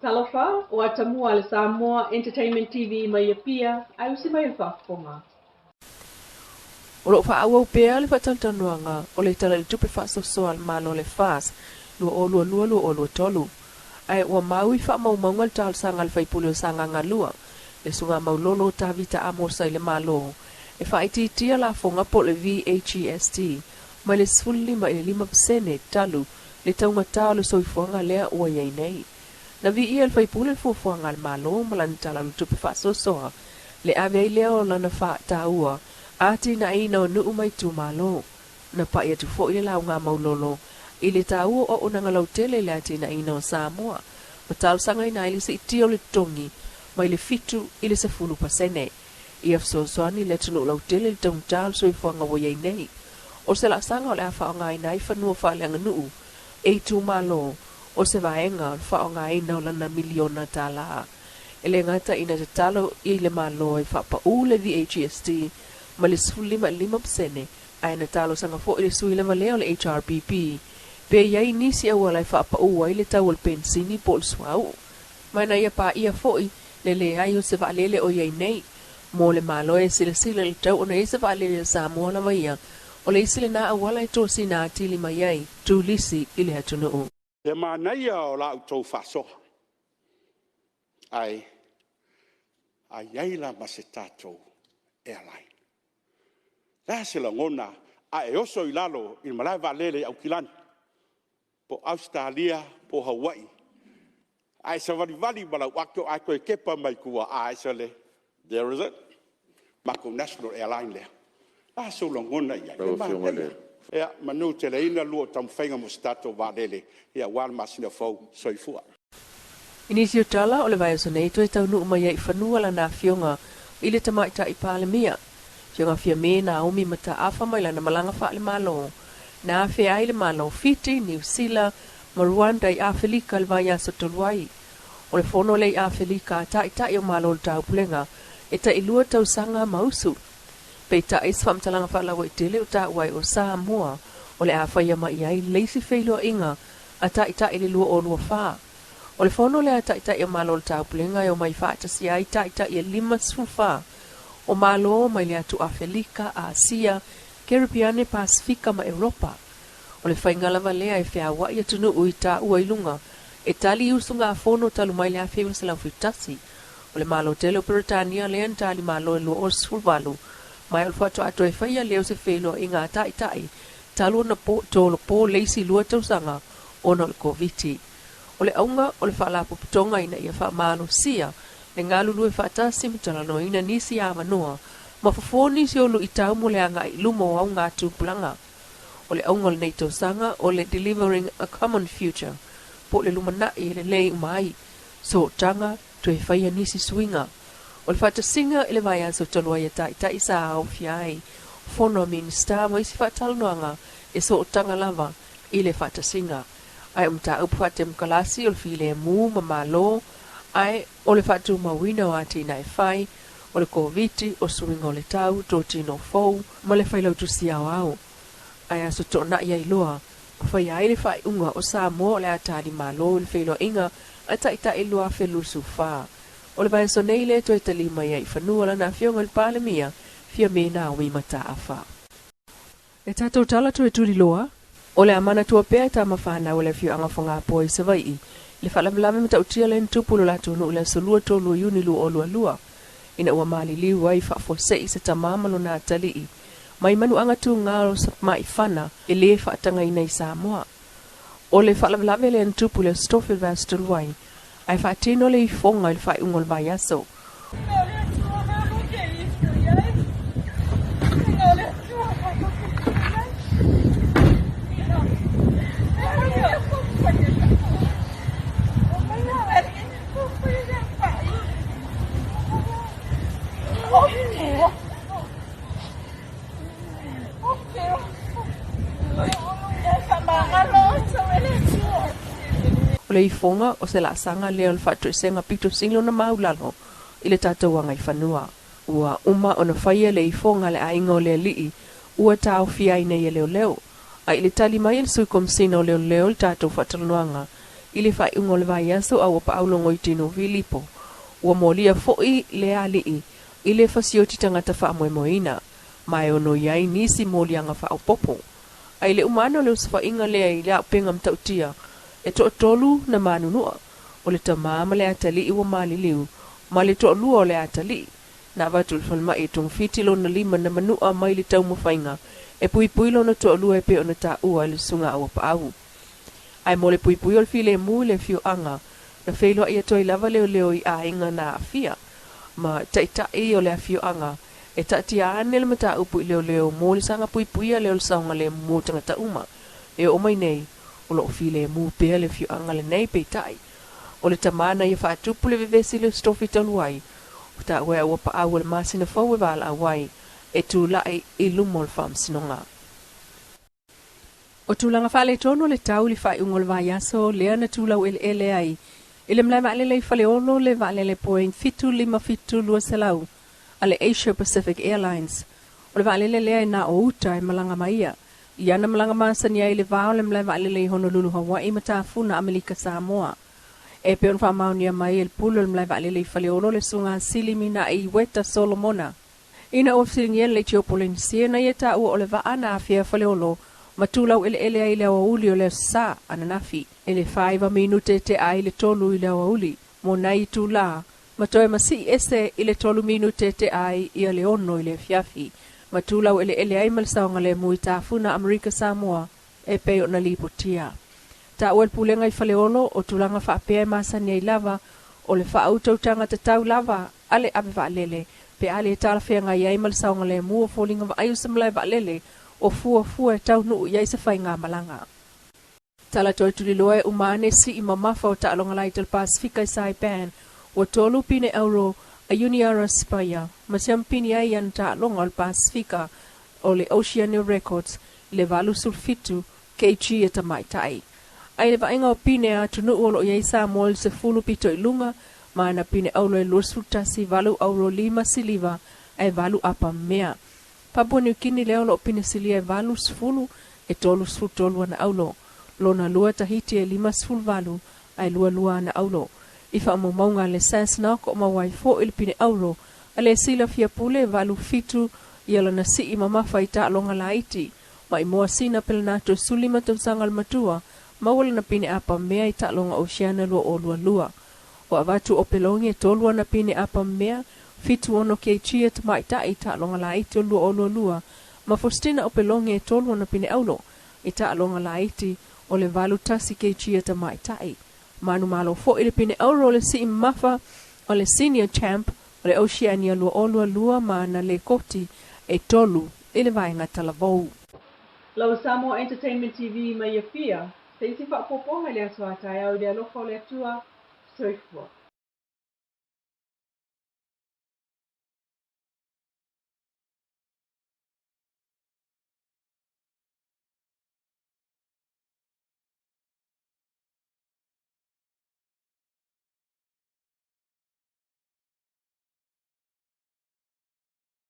Talofa, ua tamua le Samoa Entertainment TV mai Apia, ae usi mai le faafofoga. O lo o faaauau pea le faatalatalanoaga o le Tala i le Tupe Faasoasoa a le Malo le FAST 2022/2023, ae ua mau i faamaumauga le talosaga a le sui usufono o Sagaga 2, le Susuga Maulolo Tavita Amosa i le Malo e faaitiitia lafoga po o le VAGST mai le 15 i le 5% talu le taugata o le soifuaga lea ua i ai nei. Na viia e le sui usufono le fuafuaga a le Malo ma lana Tala o le Tupe Faasoasoa, le ave ai lea o lana faataua atinaeina o nuu ma itumalo. Na pai atu foi le lauga a Maulolo i le taua o auaunaga lautele i le atinaeina o Samoa ma talosagaina ai le siitia o le totogi mai le 7 i le 10%. Ia fesoasoani i le atunuu lautele i le taugata o le soifuaga ua i ai nei. O se laasaga o le a faaaogaina ai fanua faaleaganuu e itumalo o se vaega o le faaaogaina o lana miliona tala. E le gata ina tatalo i le Malo e faapaū le VAGST mai le 15 i le 5%, ae na talosaga foi le sui lava lea o le HRPP pe i ai nisi auala e faapaū ai le tau o le penisini po o le suauu. Ma na ia paia foi le leai o se vaalele o i ai nei mo le Malo e silasila i le tau ona i ai se vaalele a Samoa lava ia, o le isi lena auala e tosina atili mai ai turisi i le atunuu. Le manaia o la outou faasoa, ae a i ai la ma se tatou airline. O le a se lagona ae e oso i lalo i le malae vaalele i Aukilani po o Ausetalia po o Hawaii, ae e savalivali ma lau ato ae toe tepa mai tua, ai sole, there is it, matou national airline lea. O le a sou lagona i ai? E manaia. Ia manuteleina la lua taumafaiga mo se tatou vaalele aua le masina fou. Soifua. I nisi o tala o le vaiaso nei toe taunuu mai ai i fanua lana afioga i le Tamaitai Palemia, Afioga Fiame Naomi Mataafa mai lana malaga faale-Malo na afea ai le Malo o Fiti, Niu Sila ma Rwanda i Afelika i le vaiaso talu ai. O le fono lea i Afelika a Taitai o Malo o le Taupulega e tailua tausaga ma usu. Peitai, se faamatalaga faalauaitele o taua ai o Samoa o le a faia mai i ai le isi feiloaiga a Taitai i le 2024. O le fono lea a Taitai o Malo o le Taupulega e omai faatasi ai Taitai e 54 o Malo mai le atu Afelika, Asia, Kerepiane, Pasefika ma Europa. O le faiga lava lea e feaua'i atunuu i taua i luga e tali i usugafono talu mai le 1971. O le Malo tele o Peretania lea na tali malo i le 2018, ma o le faatoa toe faia lea o se feiloaiga a Taitai talu ona tolopo le isi lua tausaga ona o le Koviti. O le auga o le Faalapotopotoga ina ia faamalosia le galulue faatasi ma talanoaina nisi avanoa ma fofo nisi o luitau mo le agai i luma o auga tupulaga. O le auga o lenei tausaga o le Delivering a Common Future po o le lumanai e lelei uma ai sootaga toe faia nisi suiga. O le faatasiga i le vaiaso talu ai a Taitai sa aofia ai fono a Minisita ma isi faatalanoaga e sootaga lava i le faatasiga. Ae o mataupu faatemokalasi o le filemu ma Malo ae o le faatumauina o atinae fai, o le Koviti, o suiga o le tau, totino fou, ma le Failautusi Aoao. Ae aso toonai ai loa, ma faia ai le faaiuga o Samoa o le a tali malo i le feiloaiga a Taitai i le 2024. O le vaiaso nei lea e toe tali mai ai i fanua lana Afioga i le Palemia, Fiame Naomi Mataafa. E tatou tala toe tuliloa. O le a manatua pea e tama fanau a le afioaga o Fogapoa i Savaii le faalavelave matautia lea na tupu i lo latou nuu i le aso 2 3 o Iuni 2022 ina ua maliliu ai faafuasei se tama ma lona atalii mai manuaga tuga o Samaifana e lē faatagaina i Samoa. O le faalavelave lea na tupu i le aso tofi o le vaiaso talu ai ae faatino le ifoga i le faaiuga o le vaiaso. O le ifoga o se laasaga lea o le faatoesega pito sili ona maulalo i le tatou agaifanua. Ua uma ona faia le ifoga a le aiga o le alii ua taofia ai nei e leoleo. A i le tali mai a le Sui Komesina o Leoleo i le tatou faatalanoaga, I le faaiuga o le vaiaso a ua paau Logoitino Filipo, ua molia foi le alii i le fasioti tagata faamoemoeina, ma e ono i ai nisi moliaga faaopoopo. A i le uma ane o le osofaiga lea i le auupega matautia, e toatolu na manunua, o le tama ma le atalii ua maliliu, ma le toalua o le atalii. Na avatu i le falemai e togafiti lona lima na manua mai le taumafaiga e puipui lona toalua e pei ona taua e le susuga a Auapaau. Ae mo le puipui o le filemu i le afioaga, na feiloai atu ai lava leoleo i aiga na aafia ma taitai o le afioaga e taatia ane le mataupu i leoleo mo le saga puipuia lea o le saogalemu o tagata uma. E oo mai nei, o lo o filemu pea le afioaga lenei, peitai, o le tama na ia faatupu le vevesi i le ositofi talu ai, ua taua e Auapaau o le masina fou e valaau ai e tulai i luma o le faamasinoga. O tulaga faaletonu o le tau i le faaiuga o le vaiaso lea na tulau eleele ai i le malae vaalele i Faleolo le vaalele Boeing 757-200 a le Asia Pacific Airlines. O le vaalele lea e na o uta e malaga ma ia i ana malaga masani ai i le va o le malae vaalele i Honolulu, Hawaii ma Tafuna, Amelika Samoa. E pei ona faamaonia mai e le pule o le malae vaalele i Faleolo le Susuga Sili Mina'i Weta Solomona, Ina ua fesiligia le Leitio Polenisia na ia taua o le vaa na afea Faleolo ma tulau eleele ai i le aoauli o le Aso Sa ananafi i le faaiva minute tea ai le tolu i le aoauli mo nai itulā ma toe masii ese i le tolu minute tea ai ia le ono i le afiafi ma tulau eleele ai ma le saogalemu i Tafuna Amerika Samoa e pei ona lipotia. Taua e le Pulega i Faleolo o tulaga faapea e masani ai lava o le faautautaga tatau lava a le ave vaalele pe a le talafeagai ai ma le saogalemu o foliga vaai o se malae vaalele o fuafua e taunuu i ai se faigamalaga. Tala toe tuliloa e uma ane sii mamafa o taaloga laiti o le Pasefika i Saipan, ua tolu pine auro a Uniara Sipaia ma siampini ai ana taaloga o le Pasefika o le Oceania Records i le 87 kg e tamaitai. A i le vaaiga o pine a atunuu o lo o i ai Samoa i le sefulu pito i luga ma ana pine auro e 21, valu auro, lima siliva ae valu apa mea. Papua Niu Kini lea o lo o pine silia e 80, e 33 ana auro. Lona lua Tahiti e 58 ae lualua ana auro. I faamaumauga a le SASNOC o maua ai foi le pine auro a le silafia pule e 87 ia lana sii mamafa i taaloga laiti Maimoa Sina Pelenato e 15 tausaga le matua, maua lana pine apa mea i taaloga Oceania 2022. Ua avatu o Pelongi e tolu ana pine apa mea, 76 kg e tamaitai i taaloga laiti o le 2022, ma Faustina Opeloge e tolu ana pine auro i taaloga laiti o le 81 kg e tamaitai. Manumalo foi le pine auro o le sii mamafa o le Senior Champ o le Oceania 2022 ma ana lekoti e tolu i le vaega talavou. Lau Samoa Entertainment TV mai Apia, se isi faaopoopoga i le aso a taeao i le alofa o le Atua. Soifua.